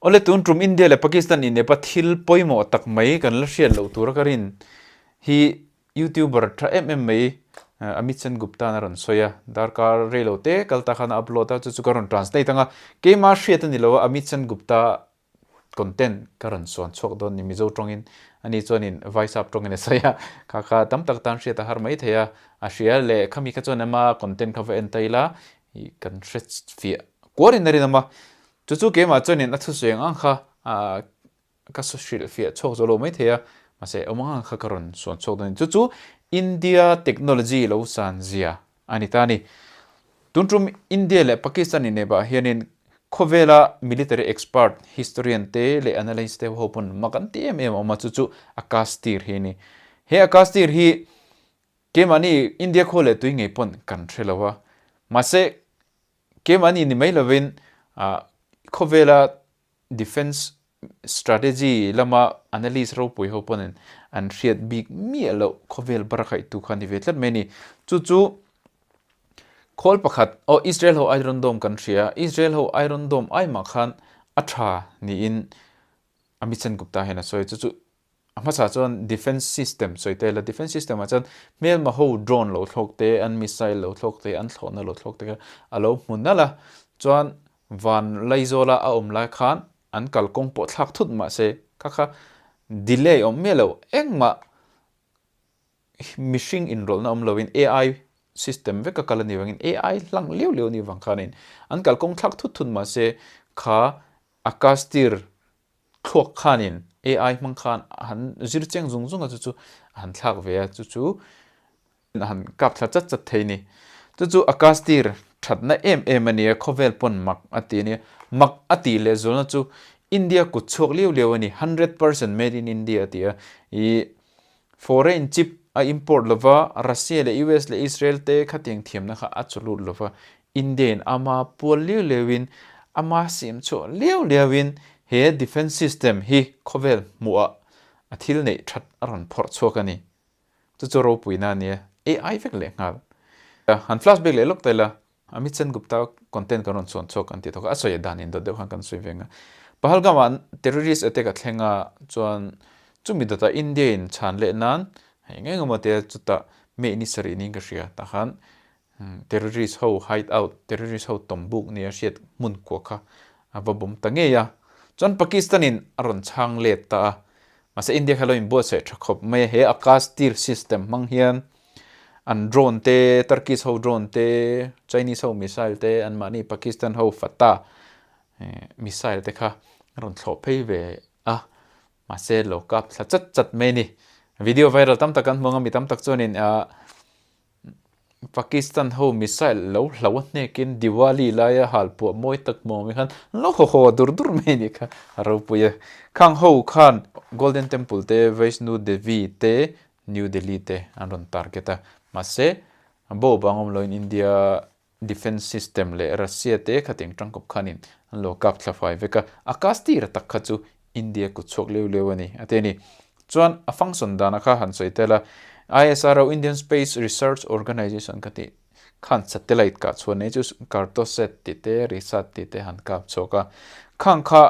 Awle tun tum India leh Pakistan inep a thil pawimawh tak mai kan la hriat loh tura ka rin hi YouTuber tha em em mai Amit Sen Gupta-an a rawn sawi a, darkar rei lo te kal ta khan a upload a, chu chu ka rawn translate ang a, keimah hriat a ni lo a, Amit Sen Gupta content ka rawn sawn chhuak dawn ni Mizo tawngin ani chuanin Vaisap tawngin a sawi a, kha kha tam tak tan hriat a har mai thei a, a hria leh khami kha chuan ama content kha va en ta ila ih kan hre fiah kuarin a rinawm a, chu chu keimah chuanin a thusawi ang ang kha ah ka hrilh fiah chhuak zo lo mai thei a, mahse awm ang ang kha ka rawn sawn chhuak dawn a ni. Chu chu India technology lo san zia a ni ta a ni. Tun tum India leh Pakistan inepah hianin khawvela military expert, historian te leh analyst te ho pawn mak an ti em em a awm a, chu chu Akastir hi a ni. He Akastir hi keimahni India khua leh tui ngei pawn kan hre lo a, mahse keimahni ni mai lovin khawvela Defence strategy lama analyst ropui ho pawhin an hriat bik miah loh khawvel bar khaihtu kha a ni ve tlat mai a ni. Chu chu khawl pakhat, aw Israel ho Iron Dome kan hria, Israel ho Iron Dome ai mah khan a tha niin Amit Sen Gupta hian a sawi. Chu chu A hmasa chuan defence system sawi ta ila, defence system ah chuan hmelma ho drone lo thlawk te, an missile lo thlawk te, an thlawhna lo thlawk te kha a lo hmu nalh a, chuan van Laizawla a awm lai khan an kalkawng pawh thlak thut mah se kha kha delay awm miah lo, engmah mihring inrawlhna awm loin AI system vek a kal a nih vangin AI hlang liau liau a nih vang khanin an kalkawng thlak thut thut mah se kha a kastir Thluak khanin AI hmang khan a han zir chiang zung zung a, chu chu a han thlak ve a, chu chu a han kap thla chat chat thei a ni. Chu chu a kastir thatna em em a ni a, khawvel pawn mak a ti a ni a. Mak a tih leh zualna chu India kut chhuak liau liau a ni, 100% made in India a ti a. Ih Foreign chip a import lova, Russia leh US leh Israel te khatiang thiamna kha a chaw lut lova, India-in ama pual liau liauin, ama siam chhuah liau liauin he defence system hi khawvel hmuhah a thil neih that a rawn phawrh chhuak a ni. Chu chu ropuina a nia, AI vek leh nghal. Han flashback leh lawk ta ila, Amit Sen Gupta content kan rawn chhuan chhuak an ti thawk a, a sawi dan in dawt deuh khan kan sawi ve ang a. Pahalgam ah terrorist attack a thleng a, chuan chumi dawtah India in chhan leh nan hei eng eng emaw te chutah May ni sarih niin ka hria tah khan terrorist ho hide out, terrorist ho tawm buk nia hriat hmun kua kha a va bawm ta ngei a. Chuan Pakistan in a rawn chhang let ta a, mahse India kha lo inbuatsaih tha khawp mai a, he Akash Tir system hmang hian An drone te, Turkish ho drone te, Chinese ho missile te, anmahni Pakistan ho Fatah missile te kha a rawn thlawh phei ve a, mahse lo kap thla chat chat mai a ni. Video viral tam tak kan hmu ang a, mi tam tak chuanin Pakistan ho missile lo hlo a hnekin Diwali laia halpuah mawi tak hmu ang mai khan an lo haw haw dur dur mai a nih kha a ropui a. Khang ho khan Golden Temple te, Vaishno Devi te New Delhi te an rawn target a, mahse bo bang awm loin India defence system leh Russia te khatiang tangkawp khanin an lo kap thla fai vek a, a kastir tak kha chu India kut chhuak leu leu a ni a ti a ni. Chuan a function dana kha han sawi tel a, ISRO, Indian Space Research Organization kha tih khan satellite kah chhuah nei chu Cartosat tih te, Risat tih te han kap chhuak a, khang kha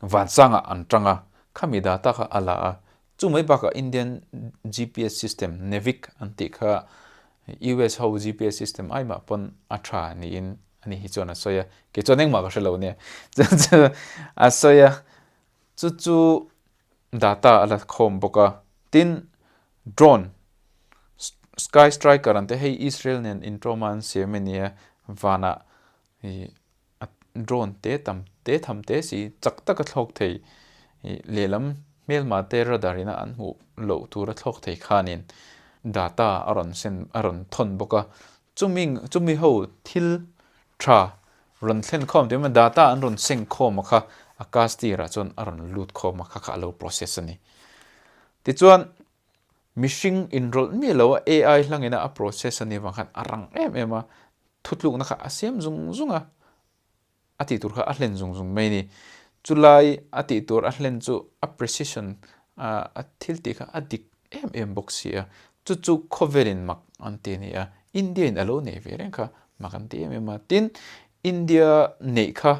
vansangah an tang a, khami data kha a la a, Chu mai bakah Indian GPS system Navic an tih kha US ho GPS system ai mah pawn a tha niin ani hi chuan a sawi a, kei chuan engmah ka hre lo nia chu chu a sawi a, chu chu data a la khawm bawk a, tin drone sky striker an tih hei Israel nen intawma an siam a nia vanah ih A drone te tam te tham te si chak taka thlawk thei lehlam hmelma te radar ina an hmuh loh tura thlawk thei khanin data a rawn sen a rawn thawn bawk a, chumi chumi ho thil tha rawn thlen khawm tih emaw data an rawn seng khawm a kha a kastir ah chuan a rawn lut khawm a kha kha a lo process a ni. Tichuan mihring inrawlh miah lo a AI hlangin a process a nih vang khan a rang em em a, Thutlukna kha a siam zung zung a, a tih tur kha a hlen zung zung mai a ni. Chulai a tih tur a hlen chu a precision, a thil tih kha a dik em em bawk si a. Chu chu khawvelin mak an ti a ni a, India in a lo neih ve reng kha mak an ti em em a. Tin, India neih kha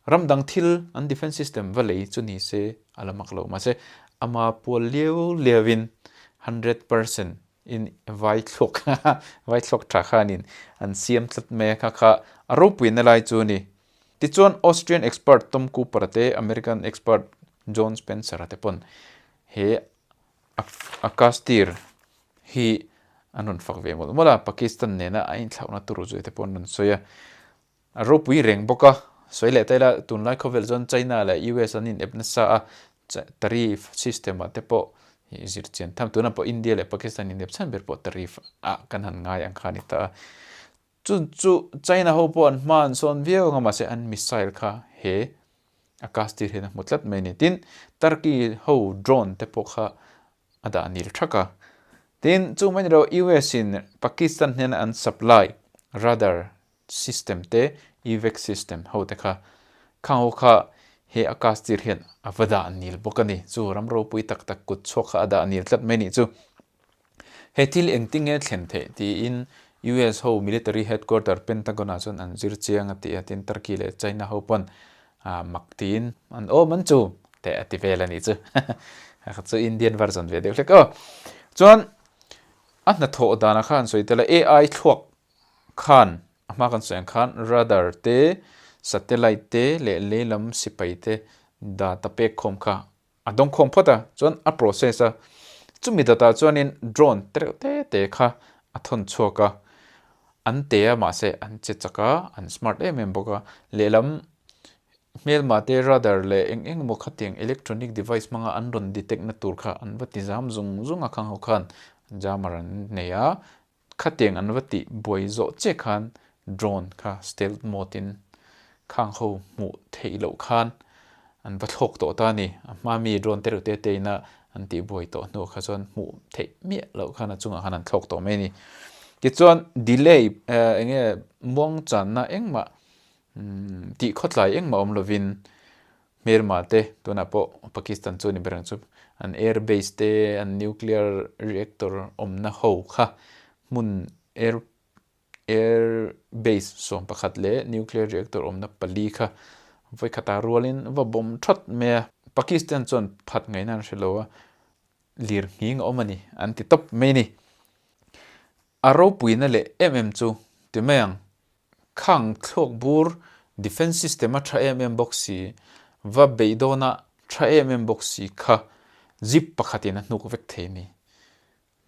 Ram dang thil an defence system va lei chu ni se a la mak lo. Mahse, ama pual liau liauin 100% in vai thluak vai thluak tha khanin an siam tlat mai a, kha kha a ropuina lai chu a ni. Tichuan Austrian expert Tom Cooper-a te, American expert John Spencer-a te pawn he a Kastir hi an rawn fak ve mawlh mawlh a, Pakistan nena a inthlauhna tur zui te pawh an rawn sawi a. A ropui reng bawk a, sawi leh ta ila tunlai khawvel chuan China leh US an inep nasa a, tariff system ah te pawh hi zir chian tham, tunah pawh India leh Pakistan inep chhan ber pawh tariff ah kan han ngai ang kha a ni ta a. Chu chu China ho pawh an hma an sawn viau ang a mahse an missile kha he a cast tir hian a hmu tlat mai a ni. Tin, Turkey ho drone te pawh kha a dah nil thak a. Tin, chu mai ni lo US in Pakistan hnena an supply radar system te, EVAC system ho te kha, khang ho kha he a cast tir hian a va dah nil bawk a ni. Chu ram ropui tak tak kut chhuak kha a dah nil tlat mai a nih chu. He thil engtinge thlen theih tiin US ho military headquarter Pentagon ah chuan an zir chiang a ti a, tin Turkey leh China ho pawn mak tiin an awm an chu teh a ti vel a nih chu. Kha chu Indian version ve deuh hlek aw. Chuan a hnathawh danah khan an sawi tel a, AI thluak khan a hma kan sawi ang khan radar te, satellite te leh lehlam sipai te data pek khawm kha a dawng khawm phawt a, chuan a process a, chumi dawtah chuanin drone te reuh te te kha a thawn chhuak a, an te a mahse an che chak a, an smart em em bawk a, lehlam hmelma te radar leh eng eng emaw khatiang electronic device hmanga an rawn detect na tur kha an va ti zam zung zung a khang ho khan jammer an nei a, Khatiang an va tih buai zawh che khan drone kha stealth mode in khang ho hmuh theih loh khan an va thlawk tawh ta a ni. A hma mi drone te reuh te te ina an tih buai tawh hnuah kha chuan hmuh theih miah loh khan a chungah khan an thlawk tawh mai a ni. Tichuan delay eng nge muang channa engmah tih khawtlai engmah awm lovin Hmelma te, tunah pawh Pakistan chu a ni ber ang chu, an air base te, an nuclear reactor awmna ho kha hmun air air base 11 leh nuclear reactor awmna pali kha vawikhata rualin va bawm thawt mai a. Pakistan chuan phat ngaihna an hre lo a, lir nghing a awm a ni an ti tawp mai a ni. A ropuina leh em em chu ti mai ang. Khang thluak bur defence system a tha em em bawk si, va beidawna tha em em bawk si kha zip pakhatin a hnuk vek thei a ni.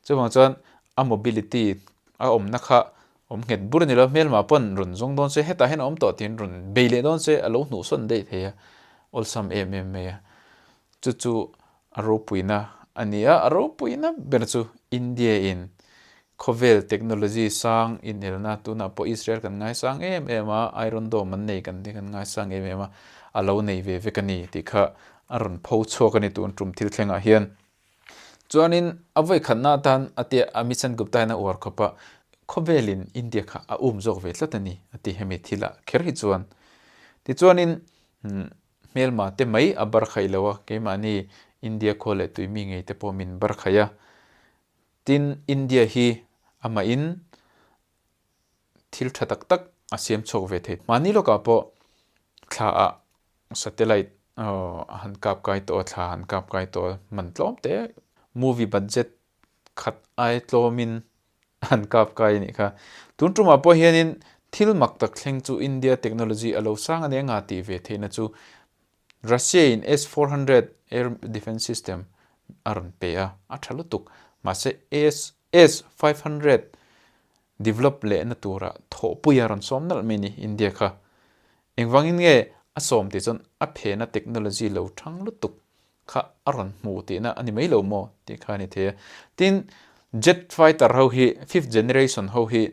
Chuvang chuan a mobility a awmna kha awm nghet bur a ni lo, hmelma pawn rawn zawng dawn se hetah hian a awm tawh tiin rawn bei leh dawn se a lo hnuhsawn daih thei a, awlsam em em mai a. Chu chu a ropuina a ni a, a ropuina ber chu India in khawvel technology sang inelna tunah pawh Israel kan ngaisang em em a, Iron Dome an nei kan kan ngaisang em em a, a lo nei ve vek a ni tih kha a rawn pho chhuak a ni tun tum thil thlengah hian. Chuanin a vawikhatna atan a tia Amit Sen Gupta hian a uar khawp a, khawvelin India kha a um zawk ve tlat a ni a ti hemi thilah kher hi chuan. Tichuanin Hmelma te mai a bar khaih lo a, keimahni India khua leh tui mi ngei te pawh min bar khaih a. Tin, India hi amahin thil tha tak tak a siam chhuak ve thei. Mahni lawkah pawh thla ah satellite a han kap kai tawh a, thla a han kap kai tawh a, man tlawm te movie budget khat ai tlawmin an kap kai a nih kha. Tun tumah pawh hianin thil mak tak thleng chu India technology a lo sang a nia nga tih ve theihna chu Russia in S-400 air defence system a rawn pe a, a tha lutuk. Mahse S-500 develop lehna tura thawhpui a rawn sawm nalh mai a ni India kha. Engvangin nge a sawm tih chuan a phena technology lo thang lutuk kha a rawn hmu tihna a ni mai lo maw tih kha a ni thei a. Tin, jet fighter ho hi fifth generation ho hi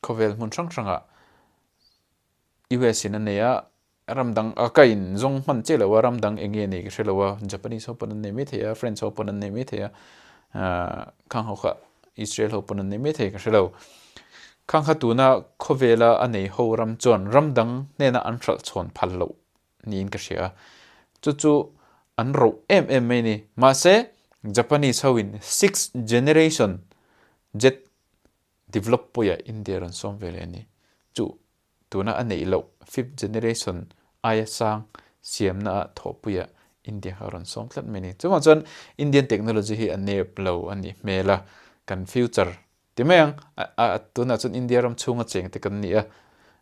khawvel hmun hrang hrangah US in a nei a, ram dang a ka in zawng hman chiah lo a, ram dang eng nge nei ka hre lo a, Japanese ho pawn an nei mai thei a, French ho pawn an nei mai thei a, khang ho kha Israel ho pawn an nei mai thei ka hre lo. Khang kha tuna khawvela a nei ho ram chuan ram dang hnena an hralh chhawn phal loh niin ka hria a, chu chu an roh em em mai a ni. Mahse, Japanese hoin sixth generation jet develop puiah India rawn sawm ve leh a ni. Chu tuna a neih loh fifth generation Aia sang siamna ah thawhpuiah India kha a rawn sawm tlat mai a ni. Chuvang chuan Indian technology hi a nep lo a nih hmel a, kan future ti mai ang, tunah chuan India ram chhunga cheng te kan ni a,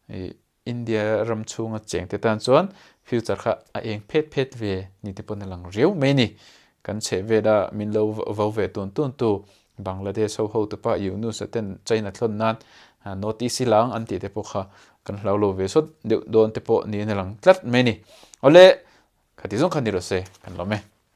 ih India ram chhunga cheng te tan chuan future kha a eng phet phet ve ni te pawn a lang riau mai a ni. Kan chheh vel a min lo vo ve tun tun tu Bangladesh ho hotu pa Yunus a ten China thlawn nan North East hi lang an tih te pawh kha kan hlau lo ve sawt deuh dawn te pawh niin a lang tlat mai a ni. Awle, khati zawng kha ni rawh se, kan lawm e.